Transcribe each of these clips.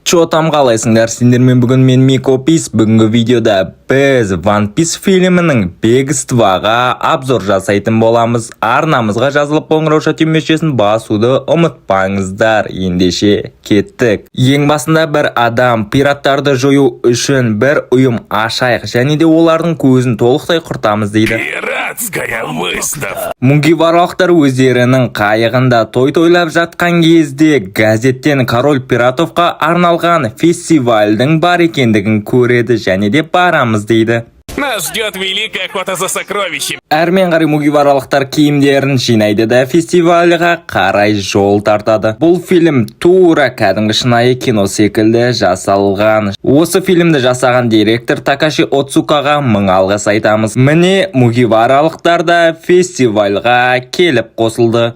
Чё там, қалайсыңдар? Сендермен бүгін мен, Мико Пис. Бүгінгі видеода біз One Piece фильмінің Бегствоға обзор жасайтын боламыз. Арнамызға жазылып, қоңырауша түймешесін басуды ұмытпаңыздар. Ендеше кеттік. Ең басында бір адам пираттарды жою үшін бір ұйым ашайық және де олардың көзін толықтай құртамыз дейді. Пиратская выставка. Мугиваралықтар өздерінің қайығында той тойлап жатқан кезде газеттен король пиратовқа арналған фестивальдің бар екендігін көреді және де барамыз дейді. Нас ждет великая охота за сокровищем. Әрмен қарай мугиваралықтар киімдерін жинайды да, фестивальға қарай жол тартады. Бұл фильм тура кәдімгі шынайы кино секілді жасалған. Осы фильмді жасаған директор Такаши Оцукаға мың алғыс айтамыз. Міне, мугиваралықтар да фестивальға келіп қосылды.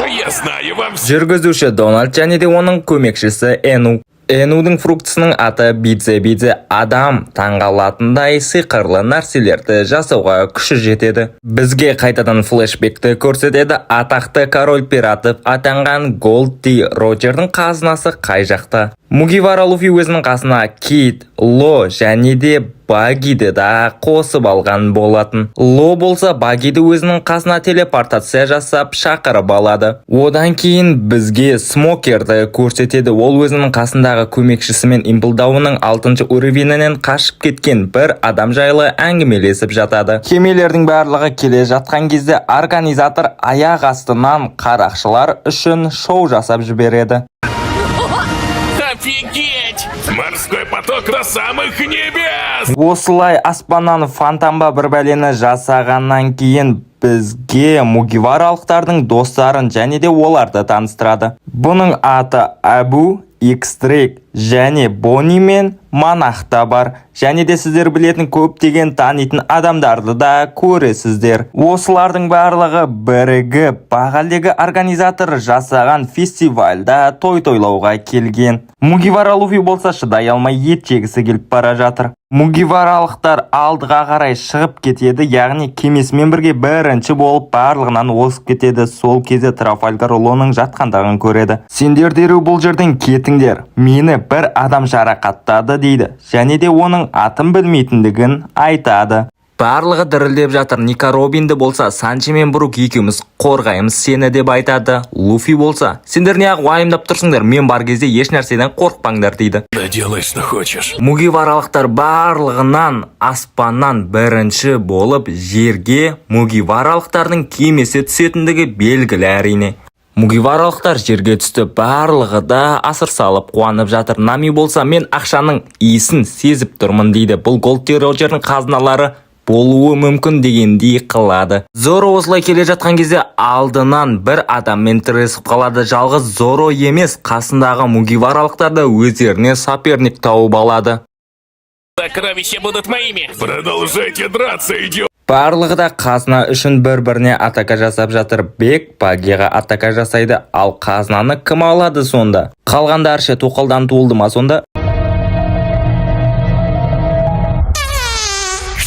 Я знаю, вам Жүргізуші Дональд және де оның көмекшісі Эну. Энудың фруктысының аты Бидзе Бидзе. Адам таңғалатындай сиқырлы нәрселерді жасауға күші жетеді. Бізге қайтадан флешбекті көрсетеді. Атақты король пиратов атанған Голди Роджердің қазынасы қай жақта? Мугивара Луфи өзінің қасына Кит, Ло және де Багиді да қосып алған болатын. Ло болса, Багиді өзінің қасына телепортация жасап шақырып алады. Одан кейін бізге Смокерді көрсетеді. Ол өзінің қасындағы көмекшісімен Импел Даунның алтыншы уровенінен қашып кеткен бір адам жайлы әңгімелесіп жатады. Кемелердің барлығы келе жатқан кезде организатор аяқ астынан қарақшылар үшін шоу жасап жібереді. Офигеть! Морской поток до самых небес! Осылай аспаннан фонтан ба, бір бәлені жасағаннан кейін бізге мугиваралықтардың достарын және де оларды таныстырады. Бұның аты Әбу, Икстрейк және Бонни мен Монах та бар. Және де сіздер білетін көптеген танитын адамдарды да көресіздер. Осылардың барлығы бірігіп бағалдегі организатор жасаған фестивальда той тойлауға келген. Мугивара Луфи болса, шыдай алмай ет жегісі келіп бара жатыр. Мугиваралықтар алдыға қарай шығып кетеді, яғни кемесімен бірге бірінші болып барлығынан озып кетеді. Сол кезде Трафальгар Лоның жатқандығын көреді. «Сендер дереу бұл жерден кетіңдер, мені бір адам жарақаттады», – дейді және де оның атын білмейтіндігін айтады. Барлығы дірілдеп жатыр. Нико Робинді болса, «Санджи мен Брук екеуміз қорғаймыз сені», – деп айтады. Луфи болса, «Сендер неғып уайымдап тұрсыңдар? Мен бар кезде еш нәрседен қорықпаңдар», – дейді. Да делай, что хочешь. Мугиваралықтар барлығынан аспаннан бірінші болып жерге мугиваралықтардың кемесі түсетіндігі белгілі, әрине. Мугиваралықтар жерге түсті, барлығы да асыр салып қуанып жатыр. Нами болса, «Мен ақшаның иісін сезіп тұрмын», – дейді. Бұл Голди Роджердің қазыналары болуы мүмкін дегендей қылады. Зоро осылай келе жатқан кезде алдынан бір адаммен тіресіп қалады. Жалғыз Зоро емес, қасындағы мугиваралықтар да өздеріне соперник тауып алады. Сокровища будут моими. Продолжайте драться, идиот! Барлығы да қазына үшін бір-біріне атака жасап жатыр. Бек Багиға атака жасайды. Ал қазынаны кім алады сонда? Қалғандары ше, тоқалдан туылды ма сонда?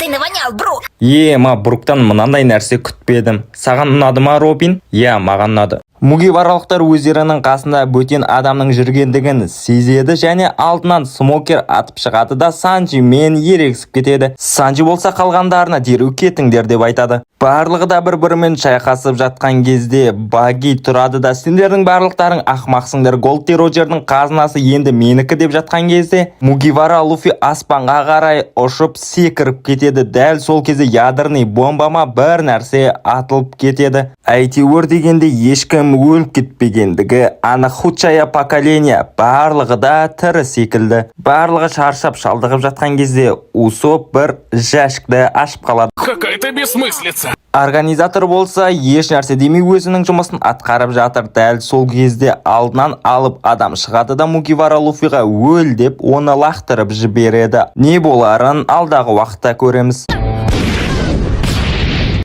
Ты навонял, Брук! Ема, Бруктан мынандай нәрсе күтпедім. Саған ұнады ма, Робин? Иә, маған ұнады. Мугиваралықтар өздерінің қасында бөтен адамның жүргендігін сезеді және алдынан Смокер атып шығады да, Санджимен ерегісіп кетеді. Санджи болса, қалғандарына «Дереу кетіңдер» деп айтады. Барлығы да бір-бірімен шайқасып жатқан кезде Баги тұрады да, «Сендердің барлықтарың ақмақсыңдар, Голди Роджердің қазынасы енді менікі», – деп жатқан кезде Мугивара Луфи аспанға қарай ұшып секіріп кетеді. Дәл сол кезде ядерный бомба ма, бір нәрсе атылып кетеді. Әйтеуір дегенде ешкім өліп кетпегендігі анық. Худшая поколение барлығы да тірі секілді. Барлығы шаршап шалдығып жатқан кезде Усоп бір жәшікті ашып қалады. Какая-то бессмыслица. Организатор болса, еш нәрсе демей өзінің жұмысын атқарып жатыр. Дәл сол кезде алдынан алып адам шығады да, Мугивара Луфиға «Өл» деп оны лақтырып жібереді. Не боларын алдағы уақытта көреміз.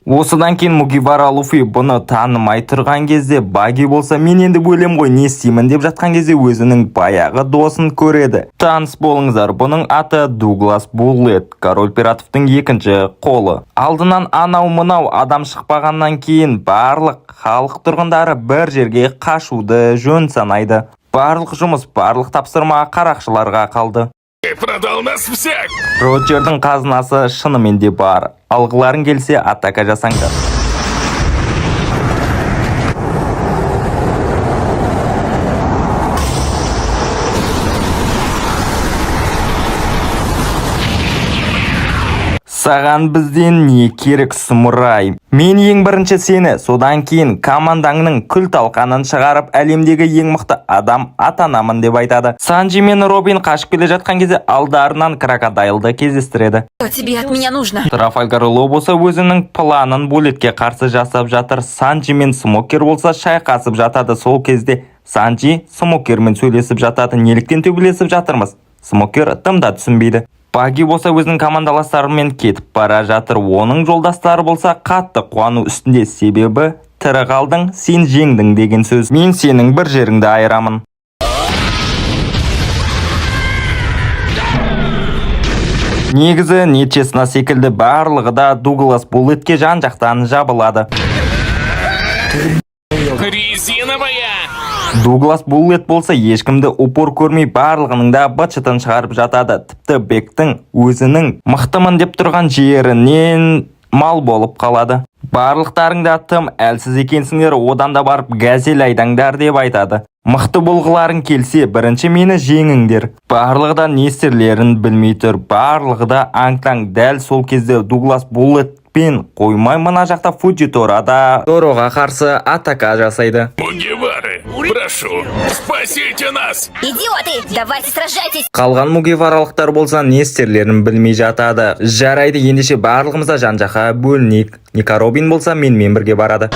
Осыдан кейін Мугивара Луфи бұны танымай тұрған кезде, Баги болса, «Мен енді өлем ғой, не істеймін?» деп жатқан кезде өзінің баяғы досын көреді. Таныс болыңыздар, бұның аты Дуглас Буллет, король пиратовтың екінші қолы. Алдынан анау мынау адам шықпағаннан кейін барлық халық тұрғындары бір жерге қашуды жөн санайды. Барлық жұмыс, барлық тапсырма қарақшыларға қалды. Ты продал нас всех! Роджердің қазынасы шынымен де бар. Алғыларың келсе, атака жасаңдар. Саған бізден не керек, сұмырай? Мен ең бірінші сені, содан кейін командаңның күл талқанын шығарып, әлемдегі ең мықты адам атанамын, деп айтады. Санджи мен Робин қашып келе жатқан кезде алдарынан Крокодайлды кездестіреді. Что тебе от меня нужно? Трафальгар Ло болса өзінің планын Буллетке қарсы жасап жатыр. Санджи мен Смокер болса шайқасып жатады. Сол кезде Санджи Смокермен сөйлесіп жатады. Неліктен төбелесіп жатырмыз? Смокер тым да түсінбейді. Баги болса өзінің командаластарымен кетіп бара жатыр. Оның жолдастары болса қатты қуану үстінде, себебі тірі қалдың, сен жеңдің деген сөз. Мен сенің бір жеріңді айырамын. Негізі, нечестно секілді, барлығы да Дуглас Буллетке жан-жақтан жабылады. Резиновая! Дуглас Буллет болса ешкімді упор көрмей, барлығының да быт-шытын шығарып жатады. Тіпті Бектің өзінің мықтымын деп тұрған жерінен мал болып қалады. Барлықтарың да тым әлсіз екенсіңдер, одан да барып газель айдаңдар, деп айтады. Мықты болғыларың келсе, бірінші мені жеңіңдер. Барлығы да не істерлерін білмей тұр. Барлығы да аң-таң. Дәл сол кезде Дуглас Буллетпен қоймай, мына жақта Фуджитора да Зороға қарсы атака жасайды. Мугивары, прошу, спасите нас! Идиоты! Давайте сражайтесь! Қалған мугиваралықтар болса не істерлерін білмей жатады. Жарайды, ендеше барлығымыз да жан жаққа бөлінейік. Нико Робин болса менімен бірге барады.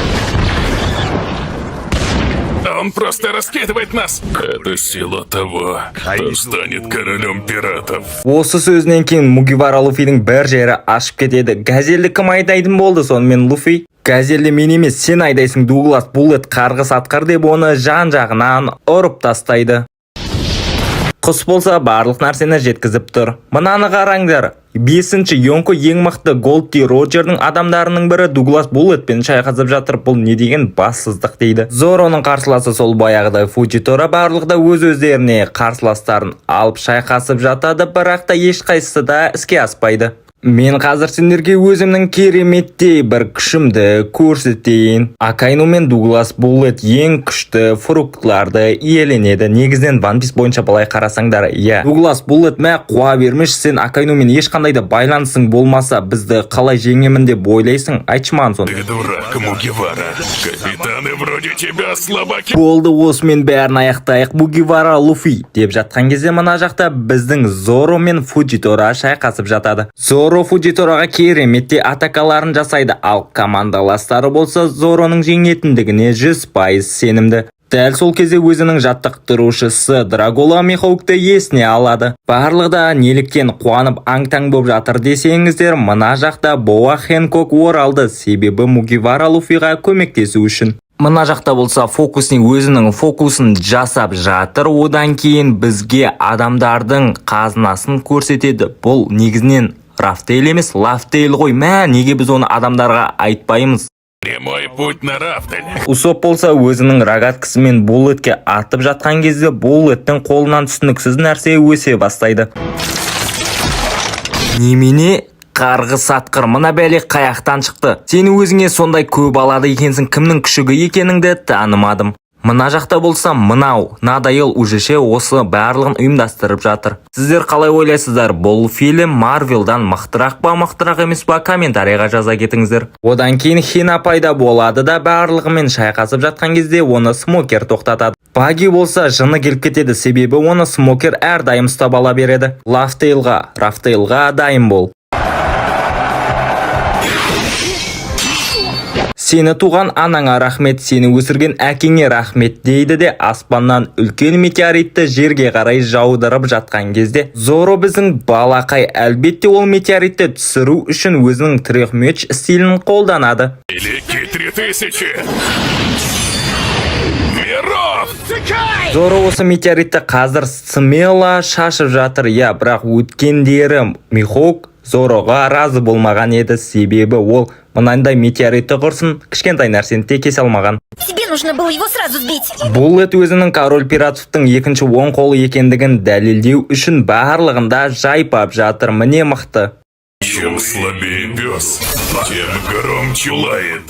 Он просто раскидывает нас! Это сила того, кто станет королем пиратов. Осы сөзінен кейін Мугивара Луфидің бір жері ашып кетеді. Газельді кім айдайтын болды сонымен, Луфи? Газельді мен емес, сен айдайсың, Дуглас Буллет, қарғыс атқыр, деп оны жан жағынан ұрып тастайды. Құс болса барлық нәрсені жеткізіп тұр. Мынаны қараңдар. Бесінші Йонко, ең мықты Голди Роджердің адамдарының бірі Дуглас Буллетпен шайқасып жатыр. Бұл не деген бассыздық, дейді. Зороның қарсыласы сол баяғыдай Фуджитора. Барлығы да өз өздеріне қарсыластарын алып шайқасып жатады, бірақ та ешқайсысы да іске аспайды. Мен қазір сендерге өзімнің кереметтей бір күшімді көрсетейін. Акайну мен Дуглас Буллет ең күшті фруктларды иеленеді. Негізінен One Piece бойынша былай қарасаңдар, иә. Дуглас Буллет, мә, қуа бермеші, сен Акайнумен ешқандай да байланысың болмаса, бізді қалай жеңемін деп ойлайсың? Айтшы маған соны. Ты дурак, Мугивара. Капитаны вроде тебя слабаки. Болды, осымен бәрін аяқтайық, Мугивара Луфи, деп жатқан кезде мына жақта біздің Зоро мен Фуджитора шайқасып жатады. Зоро Фуджитораға кереметтей атакаларын жасайды, ал командаластары болса Зороның жеңетіндігіне 100% сенімді. Дәл сол кезде өзінің жаттықтырушысы Драгола Михаукты есіне алады. Барлығы да неліктен қуанып аң-таң боп жатыр десеңіздер, мына жақта Боа Хэнкок оралды, себебі Мугивара Луфиға көмектесу үшін. Мына жақта болса фокусник өзінің фокусын жасап жатыр. Одан кейін бізге адамдардың қазынасын көрсетеді. Бұл негізінен Рафтейл емес, Лафтейл ғой. Мә, неге біз оны адамдарға айтпаймыз? Прямой путь на Рафтель. Усоп болса өзінің рогаткасымен Буллетке атып жатқан кезде Буллеттің қолынан түсініксіз нәрсе өсе бастайды. Немене, қарғыс атқыр, мына бәле қаяқтан шықты? Сен өзіңе сондай көп алады екенсің, кімнің күшігі екеніңді танымадым. Мына жақта болса мынау надоел уже ше, осы барлығын ұйымдастырып жатыр. Сіздер қалай ойлайсыздар, бұл фильм Марвелдан мықтырақ па, мықтырақ емес па? Комментарийға жаза кетіңіздер. Одан кейін Хина пайда болады да, барлығымен шайқасып жатқан кезде оны Смокер тоқтатады. Баги болса жыны келіп кетеді, себебі оны Смокер әрдайым ұстап ала береді. Лафтейлға, Рафтейлға дайын бол. Сені туған анаңа рахмет, сені өсірген әкеңе рахмет, дейді де, аспаннан үлкен метеоритті жерге қарай жаудырып жатқан кезде Зоро, біздің балақай, әлбетте ол метеоритті түсіру үшін өзінің трехмеч стилін қолданады. Великие 3000 миров! Зоро осы метеоритті қазір смело шашып жатыр, иә, бірақ өткендері Михоук Зороға разы болмаған еді, себебі ол Мынандай метеоритті құрсын, кішкентай нәрсені те кесе алмаған. Тебе нужно было его сразу сбить. Буллет өзінің король пиратовтың екінші оң қолы екендігін дәлелдеу үшін барлығында жайпап жатыр. Міне, мықты. Чем слабее пес, тем громче лает.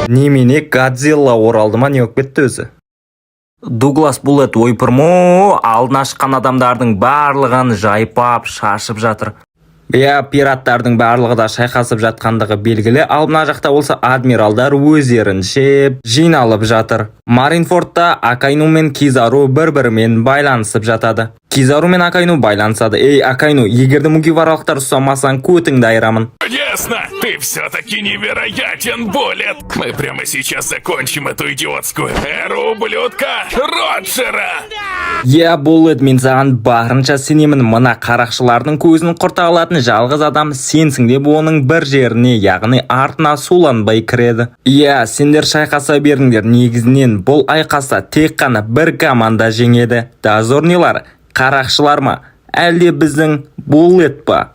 Немене, Годзилла оралды ма, не болып кетті өзі? Дуглас Буллет ойпырмо, алдына шыққан адамдардың барлығын жайпап шашып жатыр. Иә, пираттардың барлығы да шайқасып жатқандығы белгілі, ал мына жақта болса адмиралдар өздерінше жиналып жатыр. Маринфордта Акайну мен Кизару бір-бірімен байланысып жатады. Кизару мен Акайну байланысады. Ей, Акайну, егер де мугиваралықтар ұстамасаң, көтіңді айырамын. Чудесно! Ты все-таки невероятен, Буллет! Мы прямо сейчас закончим эту идиотскую эру ублюдка Роджера! Иә, Буллет, мен саған барынша сенемін. Мына қарақшылардың көзін құрта алатын жалғыз адам сенсің, деп оның бір жеріне, яғни артына суланбай кіреді. Иә, сендер шайқаса беріңдер. Негізінен бұл айқаста тек қана бір команда жеңеді. Дозорныйлар, қарақшылар ма, әлде біздің Буллет па?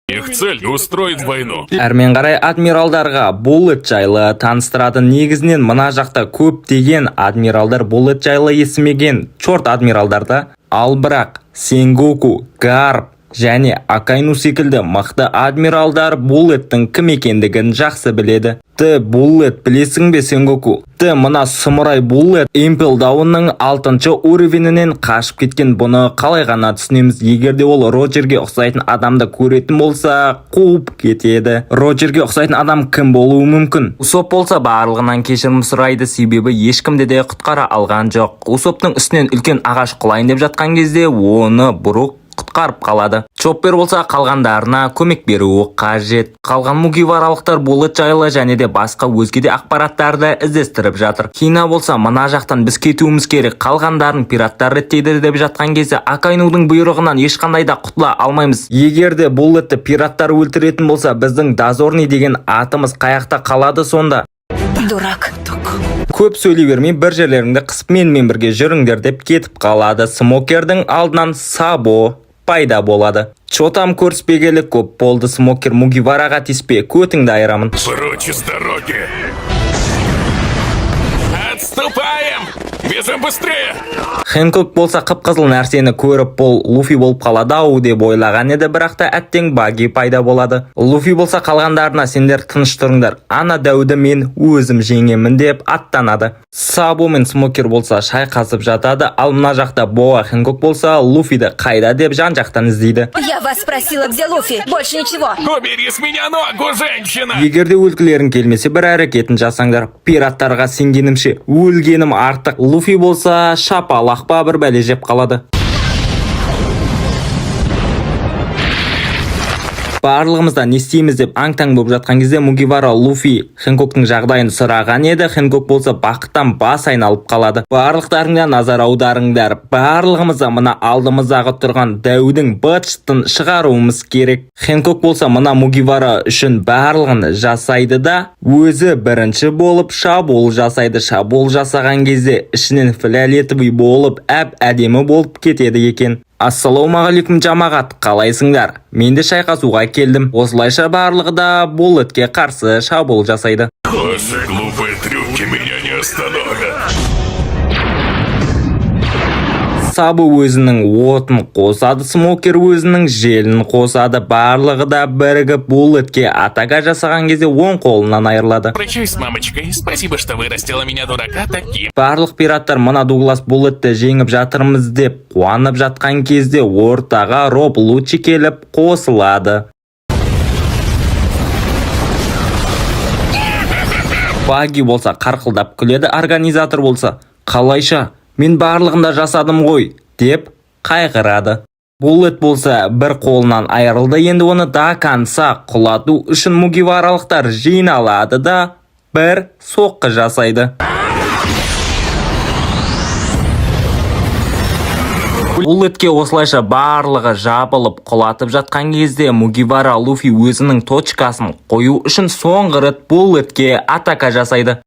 Их цель — устроить войну. Әрмен қарай адмиралдарға Буллет жайлы таныстырады. Негізінен мына жақта көптеген адмиралдар Буллет жайлы естімеген, черт адмиралдарда. Ал бірақ Сенгоку, Гарп және Акайну секілді мықты адмиралдар Буллеттің кім екендігін жақсы біледі. Ты Буллет білесің бе, Сенгоку? Ты мына сұмырай Буллет Импел Даунның алтыншы уровенінен қашып кеткен. Бұны қалай ғана түсінеміз? Егер де ол Роджерге ұқсайтын адамды көретін болса, қуып кетеді. Роджерге ұқсайтын адам кім болуы мүмкін? Усоп болса барлығынан кешірім сұрайды, себебі ешкімді де құтқара алған жоқ. Усоптың үстінен үлкен ағаш құлайын деп жатқан кезде оны Брук құтқарып қалады. Чоппер болса қалғандарына көмек беруі қажет. Қалған мугиваралықтар Буллет жайлы және де басқа өзге де ақпараттарды іздестіріп жатыр. Хина болса мына жақтан біз кетуіміз керек, қалғандарын пираттар реттейді деп жатқан кезде, Акайнудың бұйрығынан ешқандай да құтыла алмаймыз. Егер де Буллетті пираттар өлтіретін болса, біздің дозорный деген атымыз қаяқта қалады сонда? Дурак. Көп сөйлей бермей, бір жерлеріңді қысып, менімен бірге жүріңдер деп кетіп қалады. Смокердің алдынан Сабо пайда болады. Чё там, көріспегелі көп болды, Смокер? Мугивараға тиіспе, көтіңді айырамын. Прочь с дороги! Отступаем! Бежим быстрее! Хэнкок болса қып-қызыл нәрсені көріп, бұл Луфи болып қалады ау деп ойлаған еді, бірақ та әттең, Баги пайда болады. Луфи болса қалғандарына: сендер тыныш тұрыңдар, ана дәуді мен өзім жеңемін, деп аттанады. Сабо мен Смокер болса шайқасып жатады, ал мына жақта Боа Хэнкок болса Луфиді қайда деп жан жақтан іздейді. Я вас спросила, где Луфи. Больше ничего. Убери с меня ногу, женщина! Егер де өлгілерің келмесе, бір әрекетін жасаңдар. Пираттарға сенгенімше, өлгенім артық. Луфи болса шапалақ па, бір бәле жеп қалады. Барлығымыз да не істейміз деп аң-таң болып жатқан кезде Мугивара Луфи Хэнкоктың жағдайын сұраған еді. Хэнкок болса бақыттан бас айналып қалады. Барлықтарың да назар аударыңдар. Барлығымыз да мына алдымыздағы тұрған дәудің быт-шытын шығаруымыз керек. Хэнкок болса мына Мугивара үшін барлығын жасайды да, өзі бірінші болып шабуыл жасайды. Шабуыл жасаған кезде ішінен фиолетовый болып, әп әдемі болып кетеді екен. Ассалаумағалейкум, жамағат, қалайсыңдар? Мен де шайқасуға келдім. Осылайша барлығы да Буллетке қарсы шабуыл жасайды. Ваши глупые трюки меня не остановят. Сабо өзінің отын қосады, Смокер өзінің желін қосады. Барлығы да бірігіп Буллетке атака жасаған кезде оң қолынан айырылады. Прощаюсь с мамочкой. Спасибо, что вырастила меня, дурака, таким. Барлық пираттар мына Дуглас Буллетті жеңіп жатырмыз деп қуанып жатқан кезде ортаға Роб Лучи келіп қосылады. Баги болса қарқылдап күледі, организатор болса: «Қалайша, мен барлығын да жасадым ғой», – деп қайғырады. Буллет болса бір қолынан айырылды, енді оны до конца құлату үшін мугиваралықтар жиналады да, бір соққы жасайды. Буллетке осылайша барлығы жабылып құлатып жатқан кезде Мугивара Луфи өзінің точкасын қою үшін соңғы рет Буллетке атака жасайды.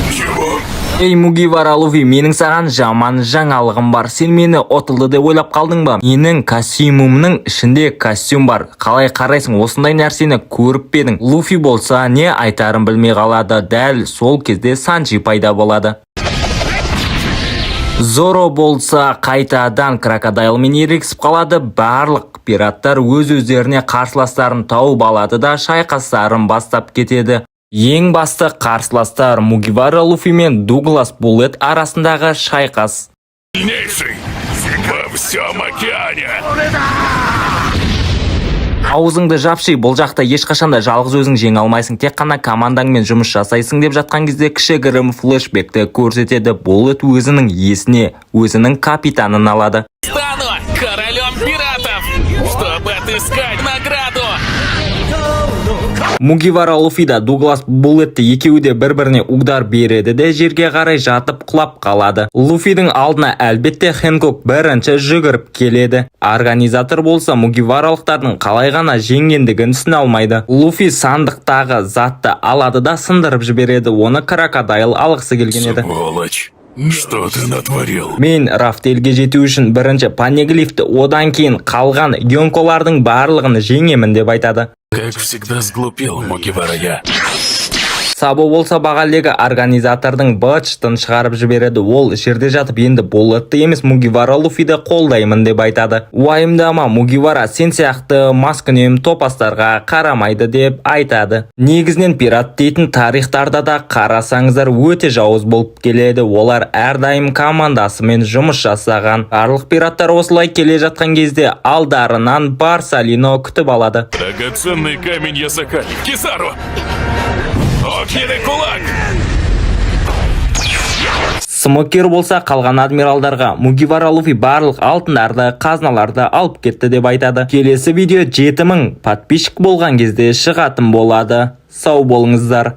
Чего? Ей, Мугивара Луфи, менің саған жаман жаңалығым бар. Сен мені ұтылды деп ойлап қалдың ба? Менің костюмімнің ішінде костюм бар. Қалай қарайсың, осындай нәрсені көріп пе едің? Луфи болса, не айтарын білмей қалады. Дәл сол кезде Санджи пайда болады. Зоро болса, қайтадан Крокодайлмен ерегісіп қалады. Барлық пираттар өз өздеріне қарсыластарын тауып алады да, шайқастарын бастап кетеді. Ең басты қарсыластар Мугивара Луфи мен Дуглас Буллет арасындағы шайқас. Сильнейший во всем океане! Аузыңды жапшы, бұл жақта ешқашанда жалғыз өзің жеңе алмайсың, тек қана командаңмен жұмыс жасайсың деп жатқан кезде кішігірім флешбекті көрсетеді. Буллет өзінің есіне өзінің капитанын алады. Стану королем пиратов, чтобы отыскать награду! Мугивара Луфи да Дуглас Буллетті екеуі де бір-біріне удар береді де, жерге қарай жатып құлап қалады. Луфидің алдына, әлбетте, Хэнкок бірінші жүгіріп келеді. Организатор болса, мугиваралықтардың қалай ғана жеңгендігін түсіне алмайды. Луфи сандықтағы затты алады да, сындырып жібереді. Оны Крокодайл алғысы келген еді. Сволочь! Что ты натворил? Мен Рафтельге жету үшін бірінші Панеглифті, одан кейін қалған Йонколардың барлығын жеңемін деп айтады. Как всегда, сглупил, Мугивара я. Сабо болса, бағалегі организатордың быт-шытын шығарып жібереді. Ол жерде жатып, енді Буллетті емес, Мугивара Луфиді қолдаймын деп айтады. Уайымдама, Мугивара, сен сияқты маскүнем топастарға қарамайды деп айтады. Негізінен пират дейтін тарихтарда да қарасаңыздар, өте жауыз болып келеді. Олар әрдайым командасымен жұмыс жасаған. Барлық пираттар осылай келе жатқан кезде алдарынан Барсалино күтіп алады. Драгоценный камень Ясакали. Кизару! Огненный кулак! Смокер болса, қалған адмиралдарға Мугивара Луфи барлық алтындарды, қазыналарды алып кетті деп айтады. Келесі видео 7000 подписчик болған кезде шығатын болады. Сау болыңыздар.